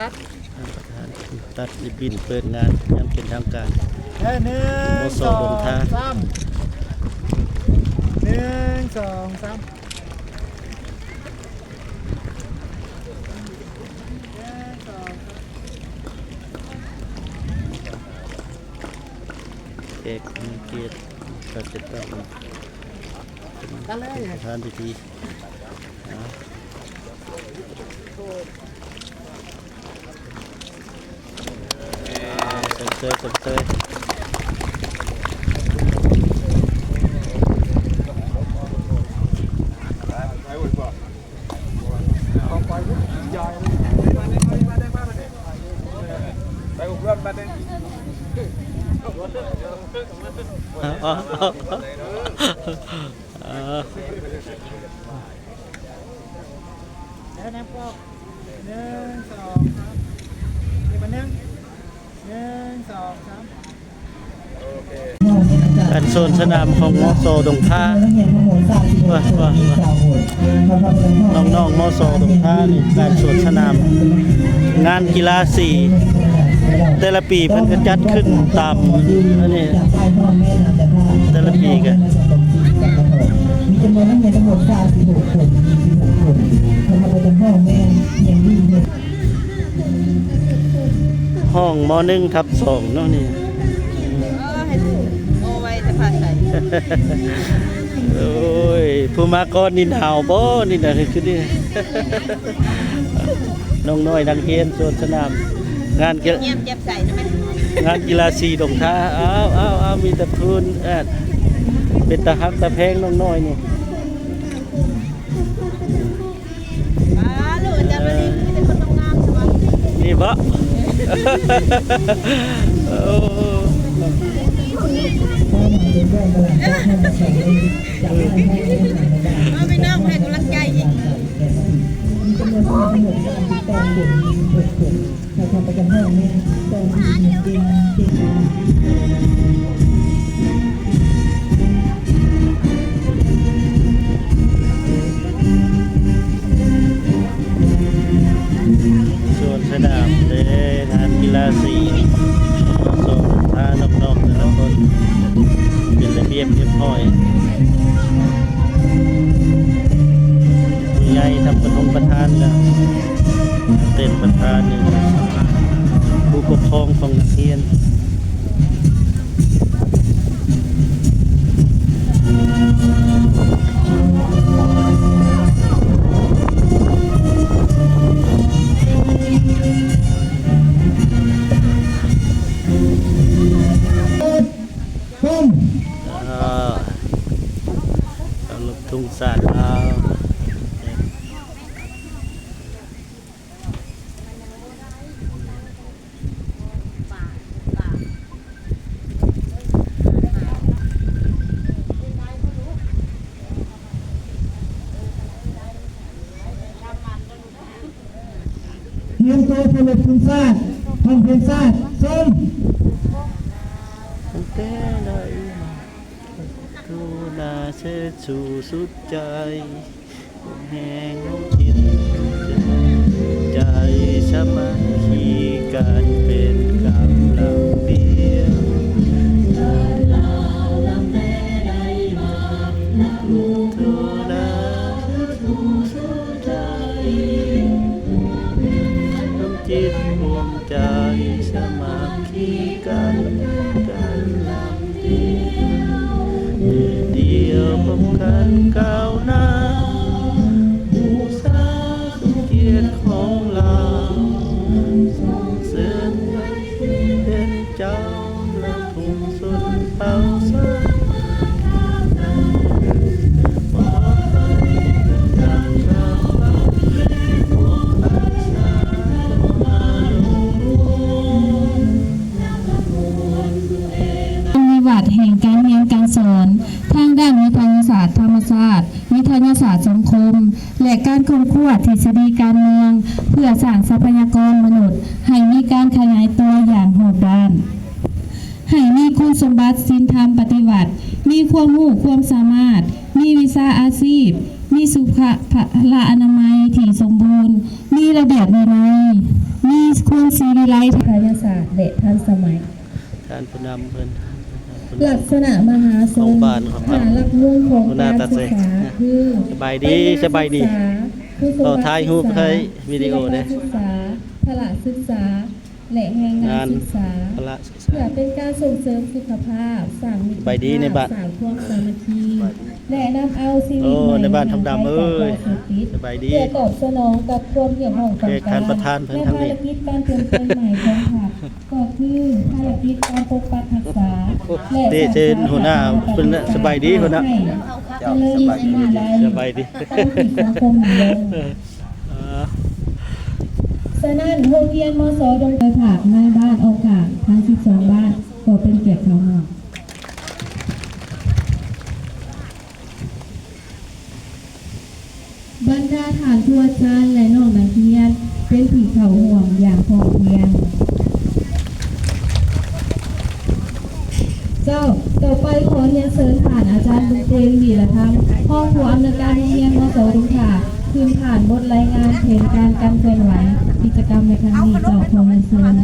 ປະທານ ຕັດລິບບິນເປີດງານຢ່າງເປັນທາງການ ເອີ ໜຶ່ງ ມສ ດົງທາ ສອງ ສາມ ໜຶ່ງ ສອງ ສາມ ແຂກມີກຽດ ກໍຈະຕ້ອງ ປະທານພິທີ ຊົມເຊີຍ ຊົມເຊີຍ ເອີ ໜຶ່ງ ສອງ ສາມ ອີກບາດໜຶ່ງ ໜຶ່ງ ສອງ ສາມ ການສວນສະໜາມຂອງ ມສ ດົງທາ ວ່າ ວ່າ ວ່າ ນ້ອງໆ ມສ ດົງທານີ້ ການສວນສະໜາມ ງານກິລາສີ ແຕ່ລະປີເພິ່ນກໍຈັດຂຶ້ນຕາມອັນນີ້ ແຕ່ລະປີກໍ ມີຈຳນວນນັກຮຽນທັງໝົດຊາວສິບຫົກຄົນ ຊາວຫົກຄົນ ຄະນະປະຈຳຫ້ອງແມ່ນ ຫ້ອງ ມ.ໜຶ່ງ ທັບ ສອງ ເນາະນີ້ ໂອ້ຍ ຜູ້ມາກ່ອນນີ້ໜາວບໍ່ນີ້ນະ ຄືນີ້ ນ້ອງນ້ອຍນັກຮຽນສວນສະໜາມ ງານກິ ງານກິລາສີດົງທາ ອ້າວ ອ້າວ ອ້າວ ມີແຕ່ຜູ້ ເປັນຕາຮັກຕາແພງນ້ອງນ້ອຍນີ້. ປ້າ ລູກອາຈານວະລິນ ມີແຕ່ຄົນງາມໆ ຊະວະ ນີ້ບໍ? ໂອ້ ມາພີ່ນ້ອງໃຫ້ກຳລັງໃຈອີກ. ສວນສະໜາມເດ້ ງານກິລາສີ ສອງ ພານ້ອງໆ ແຕ່ລະຄົນ ເປັນລະບຽບຮຽບຮ້ອຍ ຜູ້ໃຫຍ່ທັງປະທົງປະທານກະ ເປັນປະທານຢູ່ ຜູ້ປົກຄອງຂອງນັກຮຽນ. ເອີ ເອົາລູກທຸງສາດລາວ. ຮຽນໂຕເຄົາລົບທຸງຊາດ ຮ້ອງເພງຊາດ ຊົມ. ຕັ້ງແຕ່ໄດ້ຮັກເຈົ້ານາ ເຊີດຊູສຸດໃຈ ແຫ່ງຈິດໃຈສາມັກຄີກັນເປັນກຳລັງດຽວ ຈິດຮ່ວມໃຈສາມັກຄີກັນເປັນກຳລັງ ດຽວພ້ອມກັນກ້າວໜ້າ ບູຊາສົມກຽດຂອງລາວ ສົ່ງເສີມໄພເປັນເຈົ້າ ລະທຸງຊົນເຜົ່າສາມັກຄີກັນ ປອດໄພຈາກຊາວລາວ ປະຕິບັດແຫ່ງການຮຽນການສອນ ທາງດ້ານວິທະຍາສາດທຳມະຊາດ, ວິທະຍາສາດສັງຄົມ ແລະ ການຄົ້ນຄວ້າທິດສະດີການເມືອງ ເພື່ອສ້າງຊັບພະຍາກອນມະນຸດໃຫ້ມີການຂະຫຍາຍຕົວຢ່າງຮອບດ້ານ, ໃຫ້ມີຄຸນສົມບັດສິນທຳປະຕິວັດ, ມີຄວາມຮູ້ຄວາມສາມາດ, ມີວິຊາອາຊີບ, ມີສຸຂະພະລາອະນາໄມທີ່ສົມບູນ, ມີລະບຽບວິໄນ, ມີຄວາມສີວິໄລ ທາງວິທະຍາສາດ ແລະ ທັນສະໄໝ. ທ່ານຜູ້ນຳເພິ່ນ ລັກສະນະມະຫາຊົນ ຫ້າຫຼັກເມືອງຂອງການສຶກສາຄື ສະບາຍດີ ສະບາຍດີ ການສຶກສາ ກຸສົລະສຶກສາ ສິລະປະສຶກສາ ພະລະສຶກສາ ແລະ ແຮງງານສຶກສາ ເພື່ອເປັນການສົ່ງເສີມສຸຂະພາບ ສ້າງມິດຕະພາບ ສ້າງຄວາມສາມັກຄີ ແລະ ນຳເອົາຊີວິດໃໝ່ ໃຫ້ໄກຈາກຢາເສບຕິດ ເພື່ອຕອບສະໜອງກັບຄວາມຮຽກຮ້ອງຕ້ອງການ ແລະ ພາລະກິດການເຕີບໂຕໃໝ່ຂອງພັກ ກໍຄືພາລະກິດການປົກປັກຮັກສາ ແລະ ເຕເຊີນຫົວໜ້າເພິ່ນ ສະບາຍດີຫົວໜ້າ ໃຫ້ຈະເລີນສີວິໄລ ສະບາຍດີ ຕັ້ງຢູ່ສັງຄົມນີ້. ສະນັ້ນ ໂຮງຮຽນ ມສ ດົງ ໂດຍພາກນາຍບ້ານອ້ອມຂ້າງທັງສິບສອງບ້ານ ກໍເປັນກຽດເຂົ້າຮ່ວມ. ບັນດາທ່ານຄູອາຈານ ແລະ ນ້ອງນັກຮຽນ ເປັນທີ່ເຂົ້າຮ່ວມຢ່າງພ້ອມພຽງ. ເຈົ້າ, ຕໍ່ໄປຂໍຮຽນເຊີນທ່ານອາຈານບຸນເຕັງ ວີລະທຳ ຮອງຜູ້ອຳນວຍການໂຮງຮຽນ ມສ ດົງທາ ຂຶ້ນຜ່ານບົດລາຍງານແຜນການການເຄື່ອນໄຫວກິດຈະກຳໃນຄັ້ງນີ້. ເຈົ້າ, ຂໍຮຽນເຊີນ.